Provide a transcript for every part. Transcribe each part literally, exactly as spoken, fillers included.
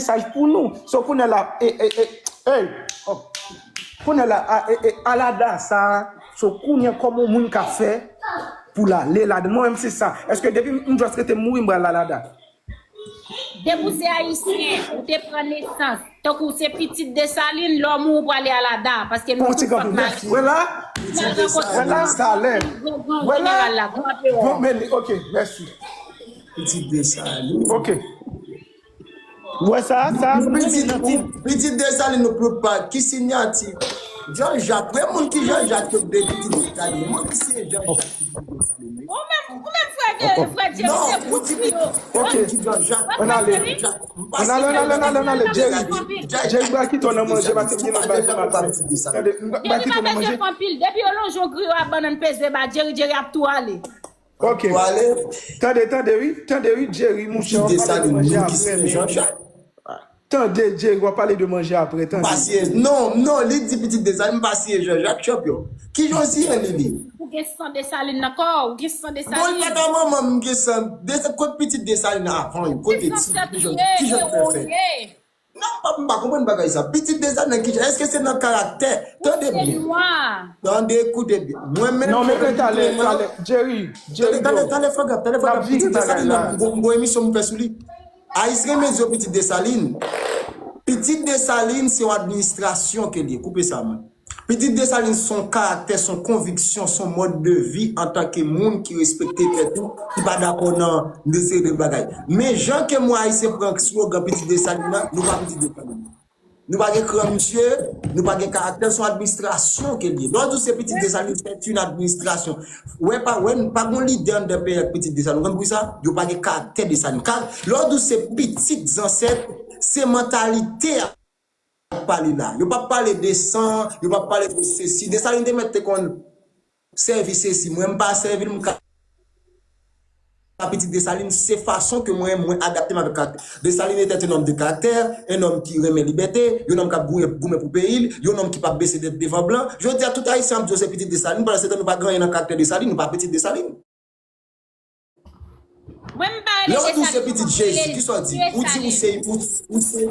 mesaj pou nou. So, kounye a la, e, e, e, ey, oh. Kounye a la, a, e, e, alada sa, so, kounye a kòman yon moun ka fè pou l ale ladan? Mwen menm se sa. Èske depi m just rete mouri, m pral alada? Depi w se ayisyen, ou te pran nesans, tankou w se pitit Desalin, lè w mouri w prale alada, paske nou tout fòk n ale. Wè la, wè la, sa lè, wè la. Bon, men, ok, mèsi. Pitit Desalin. Ok. Wè sa, sa. Pitit Desalin nou ploup pa ki sinyati. Jean Jacques, men moun ki Jean Jacques yo de pitit Desalin. Moun ki se Jean Jacques pitit Desalin. Ou menm, ou menm frè Jerry, frè Jerry se pou yo. Ok, Jean Jacques. Ann ale. Ann ale, ann ale, ann ale, ann ale. Jerry, Jerry, m pral kite w nan manje paske m gen lòt bagay pou m al fè. Tande, m pral kite w nan manje. Anpil. Depi yo lonje yon griyo a bannann peze ba Jerry, Jerry ap tou ale. Ok. Tande, tande wi, tande wi, Jerry, monchè, w ap pale de manje apre, men. Tande, Jerry, w ap pale de manje apre, tande. Non, non, li di pitit Desalin, m pa siye Jean Jacques, chanpyon. Ki jan w siye li, li? Ou gen san Desalin nan kò w, ou gen san Desalin. Bon, li pa ta manman m, m gen san. Kot pitit Desalin avan yo? Kote ti? Ki jan, ki jan fè fè? Non, m pa, m pa konprann bagay sa. Pitit Desalin nan ki jan? Èske se nan karaktè? Tande byen. Tande, koute byen. Mwen menm. Non, men talè, talè, Jerry, Jerry. Talè, talè, fè gap, talè, fè gap. Pitit Desalin nan, m gon emisyon m fè sou li. Ayisyen renmen di yo pitit Desalin. Pitit Desalin se yon administrasyon ke l ye. Koupe sa, mwen. Pitit Desalin se yon karaktè, se yon konviksyon, se yon mòd de vi antanke moun ki respekte tèt ou, ki pa dakò nan de seri de bagay. Men jan ke mwen Ayisyen pran slogan pitit Desalin nan, nou pa pitit Desalin. Nou pa gen kran misye, nou pa gen karaktè, se yon administrasyon ke l ye. Lè w di w se pitit Desalin, c'est une administration. Wè pa, wè, pa gen lidè anndan peyi a k pitit Desalin. Ou konn poukisa? Yo pa gen karaktè Desalin. Lè w di w se pitit zansèt, se mantalite a k pale la. Yo p ap pale de san, yo p ap pale de sesi. Desalin te mèt te konn sèvi sesi. Mwen, m pa sèvi l, m ka pitit Desalin, se fason ke mwen, mwen adapte m avèk karaktè. Desalin était un homme de caractère, un homme ki renmen libète, yon nonm k ap goumen, goumen pou peyi l, yon nonm ki p ap bese tèt devan blan. Jodi a, tout Ayisyen ap di yo se pitit Desalin, pandan se tan nou pa gen anyen nan karaktè Desalin, nou pa pitit Desalin. Lè w di w se pitit Jezi, kisa w di? Ou di ou se, ou, ou se.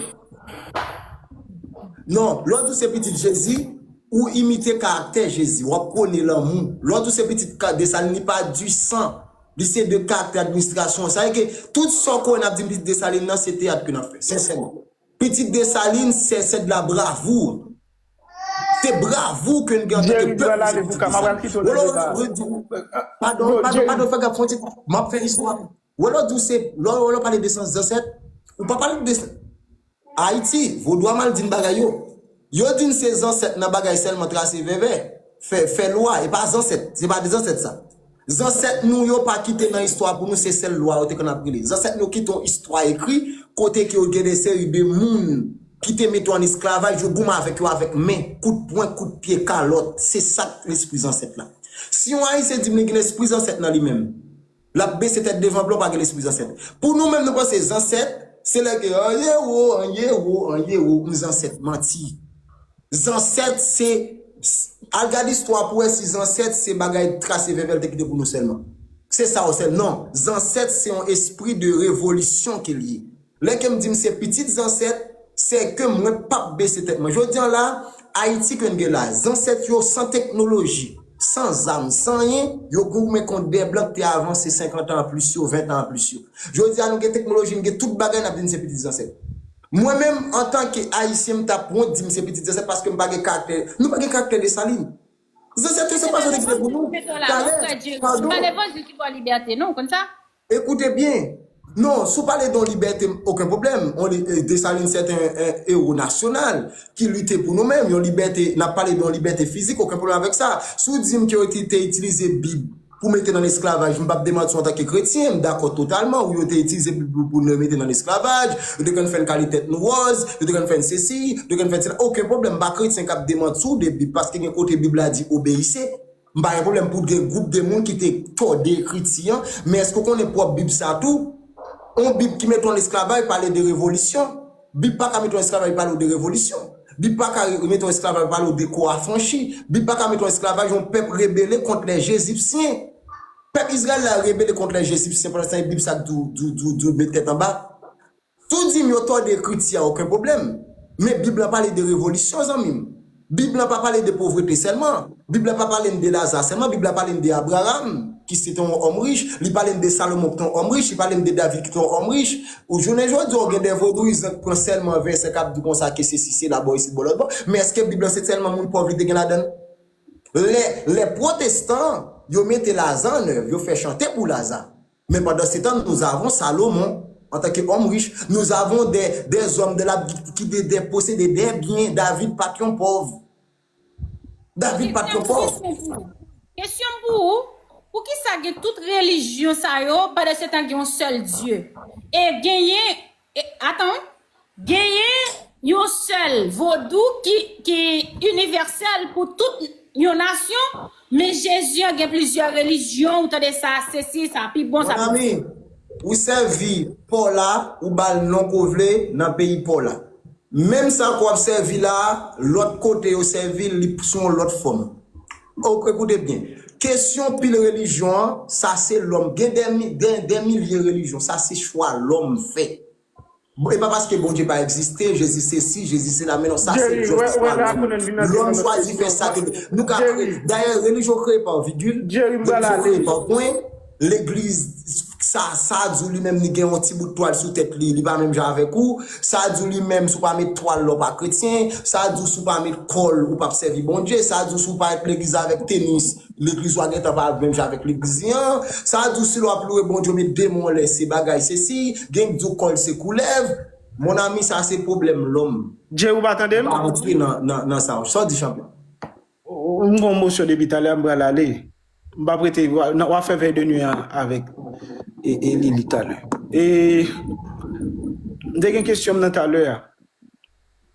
Non, lè w di w se pitit Jezi, ou imite karaktè Jezi, w ap pwone lanmou. Lè w di w se pitit Desalin, li pa du sang, li se de karaktè administrasyon. Sa vle di ke tout sa w konnen n ap di m pitit Desalin nan, se teyat ke n ap fè, sensèman. Pitit Desalin, c'est, c'est de la bravoure. Se bravou ke n gen antanke pèp. Jerry, m pral ale pou ka, m pral kite w nan deba. Padon, padon, padon, fè gap, fon ti, m ap fè istwa. Wè lè w di w se, lè w pale de sans zansèt, ou pa pale de Ayiti, vodou a mal di n bagay yo. Yo di n se zansèt nan bagay sèlman trase vèvè, fè, fè lwa, e pa zansèt, se pa de zansèt sa. Zansèt nou yo pa kite nan istwa pou nou, se sèl lwa yo te konn ap rele. Zansèt nou kite yon istwa ekri kote ke yo gen de seri de moun ki te mete yo an esklavaj, yo goumen avèk yo avèk men, kout pwen, kout pye, kalòt. Se sa k lespri zansèt la. Si yon Ayisyen di m li gen lespri zansèt nan li menm, l ap bese tèt devan blan, pa gen lespri zansèt. Pou nou menm, nou panse zansèt, se lè ke anyewo, anyewo, anyewo, m zansèt, manti. Zansèt se, al gade istwa pou wè si zansèt se bagay trase vèvè l te kite pou nou sèlman. Se sa w sèl, non. Zansèt se yon espri de revolisyon ke l ye. Lè ke m di m se pitit zansèt, se ke mwen p ap bese tèt mwen. Jodi a la, Ayiti ke n gen la, zansèt yo san teknoloji, san zam, san anyen, yo goumen kont de blan ki te avanse senkant an an plis yo, ven an an plis yo. Jodi a nou gen teknoloji, nou gen tout bagay, n ap di n se pitit zansèt. Mwen menm, antanke Ayisyen, m t ap wont di m se pitit zansèt paske m pa gen karaktè, nou pa gen karaktè Desalin. Zansèt yo se pa sa yo te kite pou nou. Talè, padon. Se pa levanjil ki ba w libète, non, ou konn sa? Ekoute byen. Non, si w pale de yon libète, okenn pwoblèm. On li, eh, Desalin, c'est un, un héros national ki lite pou nou menm. Yon libète, n ap pale de yon libète fizik, okenn pwoblèm avèk sa. Si w di m ke yo te, te itilize Bib pou mete n an esklavaj, m p ap demanti w antanke kretyen, m dakò totalman, wi, yo te itilize Bib pou, pou nou mete n an esklavaj, yo te konn fè n kale tèt nou wòz, yo te konn fè n sesi, yo te konn fè n sela, okenn pwoblèm, m pa kretyen k ap demanti w de Bib, paske gen kote Bib la di obeyissez, m pa gen pwoblèm pou gen gwoup de moun ki te tòde ekriti an, men èske w konnen pwòp Bib sa tou? On Bib ki mete w an esklavaj pale de revolisyon. Bib pa ka mete w an esklavaj pale w de revolisyon. Bib pa ka mete w an esklavaj pale w de kò afranchi. Bib pa ka mete w an esklavaj yon pèp rebele kont lè Jezipsyen. Pèp Izrayèl la rebele kont lè Jezipsyen pandan se tan Bib sa k di w, di w, di w, di w met tèt anba. Tou di m yo tòde ekriti a, okenn pwoblèm. Men Bib la pale de revolisyon, zanmi m. Bib la pa pale de povrete sèlman. Bib la pa pale n de Laza sèlman. Bib la pale n de Abraram, ki se te yon òm rich. Li pale n de Salomon, ki te yon òm rich. Li pale n de David, ki te yon òm rich. Ou jounen jodi a, ou gen de vodouyizan k pran sèlman vèsè k ap di konsa ke sesi, sela, bò isit, bò lòt bò. Men èske Bib la se sèlman moun pòv li te gen ladan l? Lè, lè pwotestan, yo mete Laza an èv, yo fè chante pou Laza. Men pandan se tan, nous avons Salomon, antanke òm rich, nous avons des, des hommes de la Bible ki te, te posede de byen. David pa t yon pòv. David pa t yon pòv. Kesyon pou ou, poukisa gen tout relijyon sa yo, pandan se tan gen yon sèl Dye? E genyen, e, atan, genyen yon sèl vodou ki, ki inivèsèl pou tout yon nasyon, men Jezi an gen plizyè relijyon, ou tande sa, sesi, sa pi bon, sa pi Monami, ou sèvi pa w la, ou ba l non ke w vle nan peyi pa w la. Menm sa ke w ap sèvi la, lòt kote yo sèvi l, li sou yon lòt fòm. Ok, koute byen. Kesyon pil relijyon an, sa se lòm. Gen de, mi- de, de milye relijyon, sa se chwa lòm fè. Bon, e pa paske Bondye pa egziste, Jezi sesi, Jezi sela, men non, sa se Jerry, just wè, wè, chwa la lòm. Konnen vin nan Lòm kesyon chwazi nan fè sa ke kesyon. nou ka Jerry. kreye. Dayè, relijyon kreye pa vijil, Jerry, m pral relijyon ale. Kreye pa pwen, legliz, sa, sa di w li menm li gen yon ti bout twal sou tèt li, li pa menm jan avèk ou, sa di w li menm si w pa met twal la w pa kretyen, sa di w si w pa met kòl ou p ap sèvi Bondye, sa di w si w pa ret legliz avèk tenis, legliz ou a gentan pa menm jan avèk legliz li an, sa di w si lè w ap loure Bondye w met de men w anlè se bagay sesi, gen k di w kòl se koulèv, mon ami, sa se pwoblèm lòm. Jerry, ou pa tande m? Pa antre nan, nan, nan sa. Sa w di, chanpyon? M gon mosyon depi talè, m pral ale. M pa prete, w a fè vèy de nwi an avèk e, e Lili talè. E m te gen kesyon m nan talè a.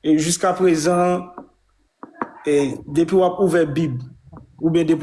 E jiska prezan, e depi w ap ouvè Bib, oubyen depi w